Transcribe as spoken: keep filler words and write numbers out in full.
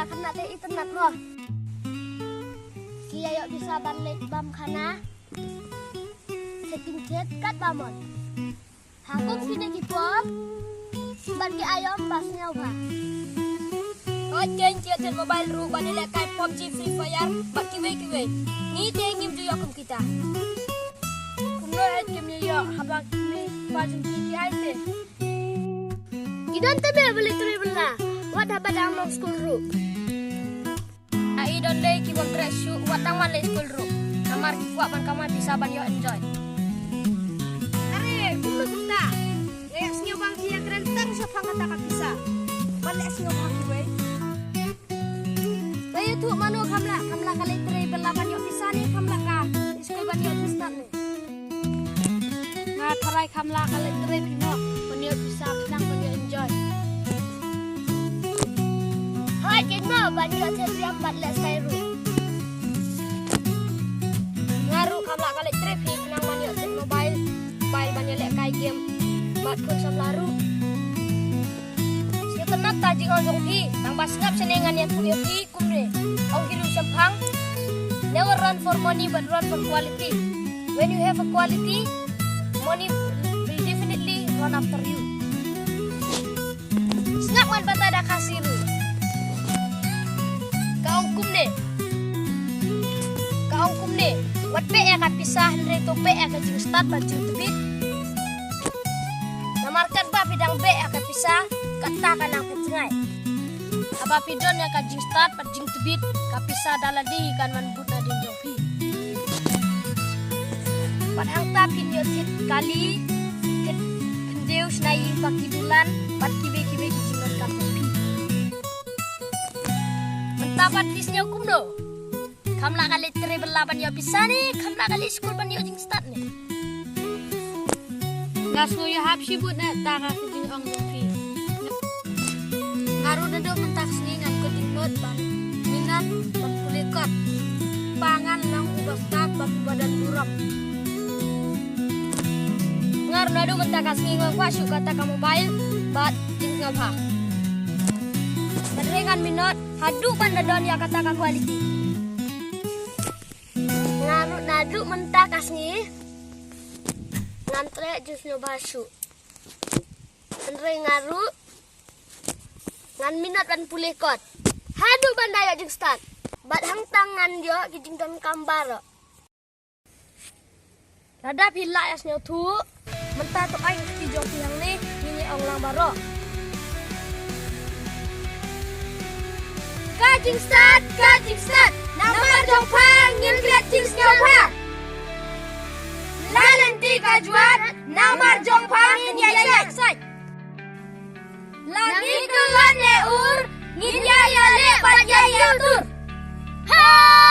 Khamnat te itynnat mo. Ki ïa ïoh pisa ban leit bam khana. Setting chet kat ba mon. Ha kum kine ki por ban ki aïom ba sngewbha. Hooid, kein ki ïa thied mobile ruh ban ïalehkai PUBG, Free Fire bad kiwei kiwei. Ngi te ngim ju ïoh kum kita. Kumno hooid kim ïa ïoh haba ki mei ki pa jong ki ki ai te. Ki don te ba leit trei bylla wat haba dang long skul ruh. Ai don lei ki bym treh shuh wat tang wan leit skul ruh. Namar ki kwah ban kamai pisa ban ïoh enjoy. Are, kumno kumta? Nga ïa sngewbha ngi ïa kren tang shaphang kata ka pisa. Ban leh sngewbha kiwei. Ba ïathuh mano kham lah, kham lah ka leit trei bylla ban ïoh pisa ne kham lah ka skul ban ïoh pisa ne? Nga tharai kham lah ka leit trei phi noh ban ïoh pisa, phi nang ban ïoh enjoy. Hooid, ïa mo ban ïoh thied riam bad lehsai ruh. Nga ruh kham lah ka leit trei phi, phi nang ban ïoh thied mobile, mobile ban ïalehkai game bad phone samla ruh. Sngewtynnat ta jingong jong phi, tang ba sngap shane ngan ïathuh ïa phi. Kumne, ong ki ruh shemphang, never run for money but run for quality. When you have a quality, money will definitely run after you. Sngap ngan batai da Khasi ruh. Ka ong kumne. Ka ong kumne. Wat beh ïa ka pisa hynrei to beh ïa ka jingstad bad jingtbit. Namar katba phi dang beh ïa ka pisa, kata ka nang pynjngai. Haba phi don ïa ka jingstad bad jingtbit, ka pisa da lade kan wan bud nadien jong phi. Bad hangta phin ïoh thied kali, thied khyndew, shna ïing, paki dulan bad kiwei kiwei ki jingdonkam jong phi. Mynta pat phi sngew kumno? Kham lah ka leit trei bylla ban ïoh pisa ne kham lah ka leit skul ban ïoh jingstad ne? Nga sngew ïahap shibun na kata ka jingong jong phi. Nga ruh naduh mynta ka sngi ngan kut jingmut ban minot ban pule kot. Ba ngan long uba stad bad uba don burom. Nga ruh naduh mynta ka sngi nga kwah shuh kata ka mobile bad jingsngewbha. Hynrei ngan minot haduh ban da don ïa kata ka quality. Nga ruh naduh mynta ka sngi ngan treh jingsngewbha shuh. Hynrei nga ruh ngan minot ban pule kot haduh ban da ïoh jingstad. Bad hangta ngan ïoh ki jingdonkam baroh. Lada phi lah ïa sngewthuh, mynta to ai ka kti jong phi hangne, ngin ïa ong lang baroh. Ka jingstad, ka jingstad, namar jong pha ngin klet jingsngewbha. La lynti ka jwat, namar jong pha ngin ïa ïaid sait. La ngi kylla ne ur, ngin ïa ïaleh bad ïa ïatur. Ha!